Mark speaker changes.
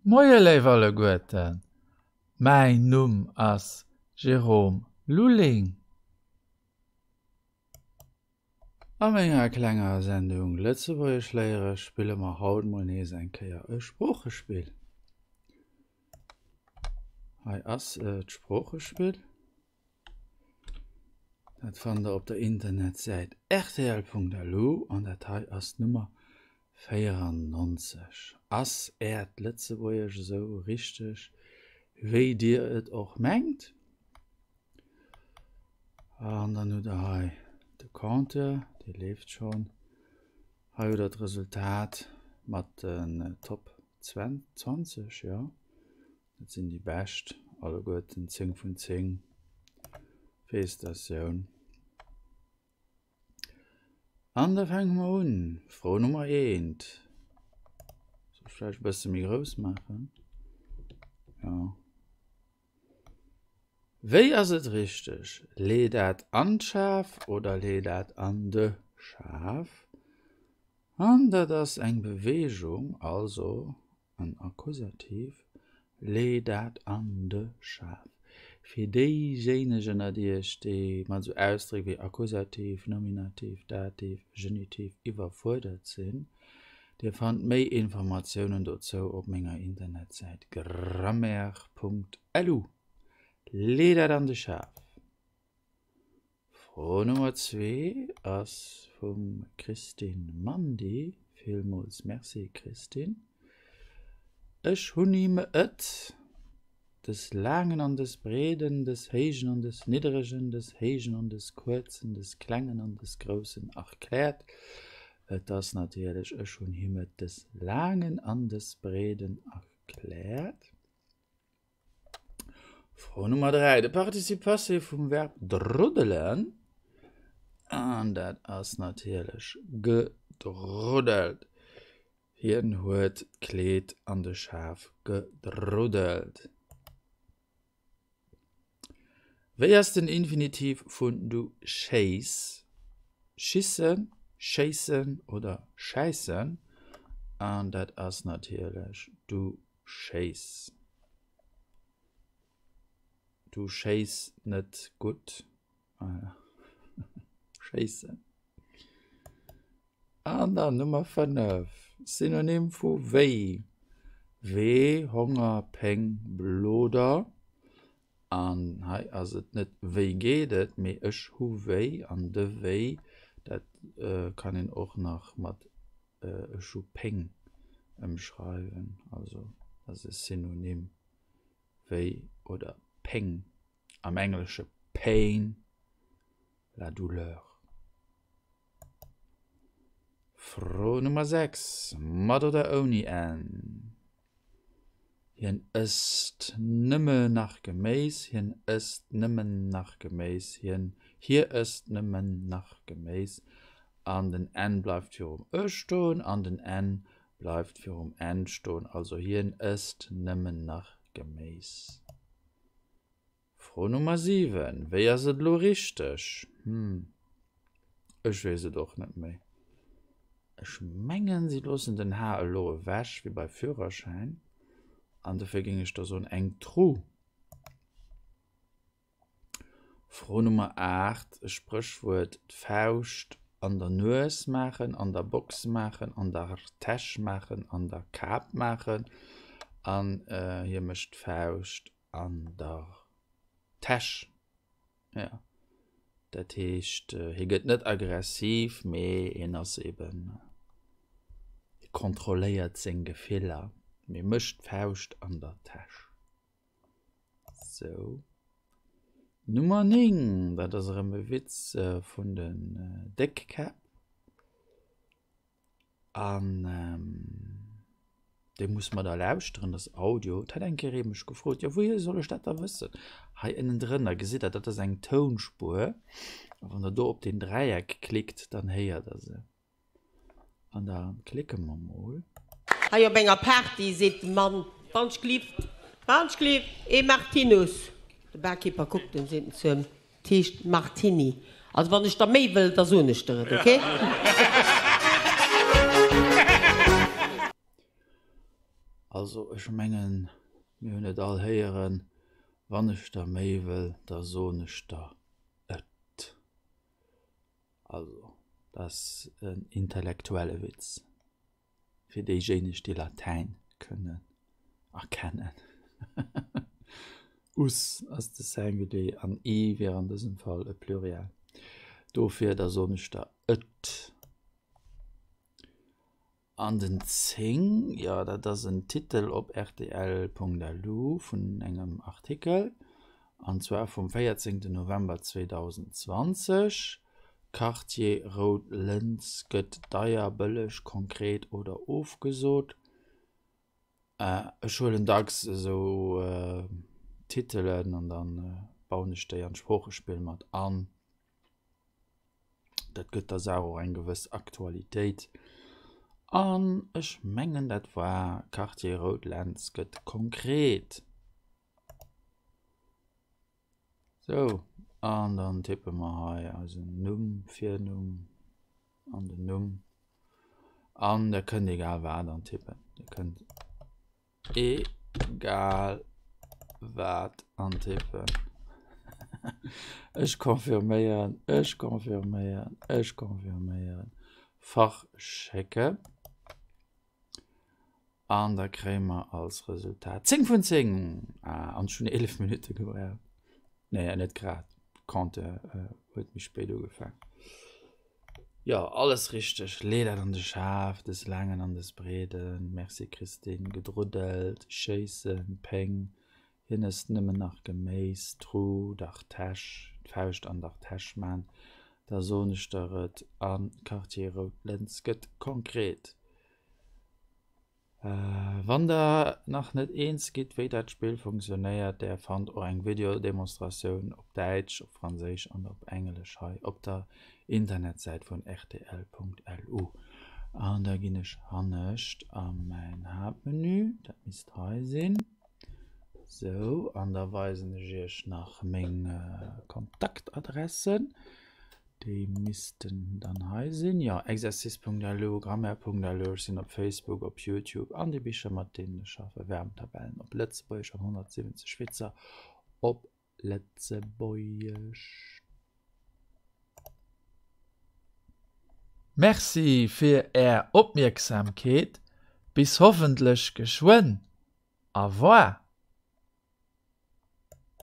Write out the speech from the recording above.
Speaker 1: Moie léif alleguerten, mäin Numm ass Jérôme Lulling. A menger klenger Sendung Lëtzebuergesch léiere spille mer haut mol nees eng Kéier e Sproochespill. Hei ass d'Sproochespill. Dat fannt der op der Internetsäit rtl.lu an dat hei ass d'Nummer 94. Ass äert Lëtzebuergesch esou richteg, wéi dir et och mengt? An dann hutt der hei de Compteur, dee leeft schonn. Hei hutt der d'Resultat mat den Top 20, jo. Dat sinn déi bescht alleguerten, 10 vun 10. Felicitatioun. An da fänke mer un. Fro Nummer 1. Soll ech vläicht e bësse méi grouss maachen? Ja. Wéi ass et richteg? Lee dat an d'Schaf oder lee dat an de Schaf? An dat ass eng Beweegung, also An Akkusativ, Lee dat an de Schaf. Fir déijéineg ënnert iech, déi mat esou Ausdréck wéi Akkusativ, Nominativ, Dativ, Genitiv iwwerfuerdert sinn, dir fannt méi Informatiounen dozou op menger Internetsäit grammaire.lu. Lee dat an de Schaf. Fro Nummer zwee ass vum Christine Mandy. Villmools Merci Christine. Ech hunn him et des Laangen an des Breeden, des Héijen an des Niddregen, des Héijen an des Kuerzen, des Klengen an des Groussen erkläert. Et ass natierlech Ech hunn him et des Laangen an des Breeden erkläert. Fro Nummer 3, De Participe passé vum Verb druddelen, an dat ass natierlech gedruddelt. Hien huet d'Kleed an de Schaf gedruddelt. Wéi ass den Infinitiv vun du schéiss? Schissen, schéissen oder schäissen? An dat ass natierlech du schéiss. Du schéiss net gutt. Schéissen. An dann Nummer 5, Synonym vu wéi. Wee, Honger, Péng, Bloder. An hei ass et net wéi geet et, mee ech hu wéi. An de wéi, dat kann een och nach mat Ech hu Péng ëmschreiwen, also dat ass e Synonym, wéi oder Péng, am Englesche pain, la douleur. Fro Nummer 6, Mat oder ouni n? Hien ësst nëmme nach Geméis, hien ësst nëmmen nach Geméis, hien, hie ësst nëmmen nach Geméis an den n bleift virum e stoen an den n bleift virum n stoen, also hien ësst nëmmen nach Geméis. Fro Nummer 7, Wéi ass et elo richteg? Hm, ech weess et och net méi. Ech mengen, si loossen den H elo ewech, wéi bei Führerschäin, an dofir géing ech da soen eng Tru. Fro Nummer 8, E Spréchwuert, D'Fauscht an der Nues maachen, an der Box maachen, an der Täsch maachen, an der Kap maachen, an hie mécht d'Fauscht An der Täsch, jo. Dat heescht, hie gëtt net aggressiv, mee hien ass eben, hie kontrolléiert seng Gefiller, mee mécht d'Fauscht an der Täsch. Sou. Nummer 9, dat ass erëm e Witz vun den Déckkäpp. An dee muss mer da lauschteren, dat ass Audio. Et hat eng Kéier ee mech gefrot, jo wouhier soll ech dat da wëssen? Hei ënnendrënner gesitt der, dat ass eng Tounspuer. A wann der do op deen Dräieck klickt, dann héiert der se. An da klicke mer mol.
Speaker 2: Hei op enger Party seet de Mann, Wann 'ch glift, wann 'ch glift, ee Martinus! De Barkeeper kuckt en, seet en zu him, 't heescht Martini. Also wann ech der méi wëll, da soen ech der et, ok?
Speaker 1: Also ech mengen, mir hunn et all héieren, Wann ech der méi wëll, da soen ech der et. Also, dat ass en intellektuelle Witz fir déijéineg, déi Latäin kënnen erkennen. Us ass de Singulier an i wier an dësem Fall e Pluriel. Dofir, da soen ech der et. An den 10, jo dat ass en Titel op rtl.lu vun engem Artikel, an zwar vum 14 November 2020, Quartier Rout Lëns gëtt deier, bëlleg, konkret oder ofgesot. Ech huelen dacks esou Titelen an da bauen ech déi an d'Sproochespill mat an. Dat gëtt der Saach och eng gewëss Aktualitéit. An ech mengen dat war Quartier Rout Lentz gëtt konkret. Sou, an dann tippe mer hei eisen Numm, Virnumm an den Numm. An der kënnt egal wat antippen. Dir kënnt Egal wat antippen. Ech confirméieren, ech confirméieren, ech confirméieren. Verschécken. An da kréie mer als Resultat 10 vun 10. Ah, an ech hunn 11 Minutte gebraucht. Nee, net grad. Compteur huet méi spéit ugefaangen. Jo, alles richteg. Lee dat an de Schaf, des laangen an des breeden. Merci Christine. Gedruddelt, schéissen, Péng, hien ësst nëmmen nach Geméis, Tru, dach Täsch, d'Fauscht an dach Täsch man, da soen ech der et, an Quartier Rout Lëns gëtt konkret. Wann der nach net eens gitt wéi dat Spill funktionéiert, där fannt och eng Videodemonstratioun op Däitsch, op Franséisch an op Englesch hei op der Internetsäit vun rtl.lu. An da ginn ech hannescht a mäin Haaptmenü, dat misst hei sinn, sou, an da weisen ech iech nach meng Kontaktadressen. Déi missten dann hei sinn, jo, exercice.lu, grammaire.lu, ech sinn op Facebook, op Youtube an déi Bicher mat deenen ech schaffe, Verbenttabellen op Lëtzebuergesch an 170 Witzer op Lëtzebuergesch. Merci fir är Opmierksamkeet, bis hoffentlech geschwënn, Au revoir!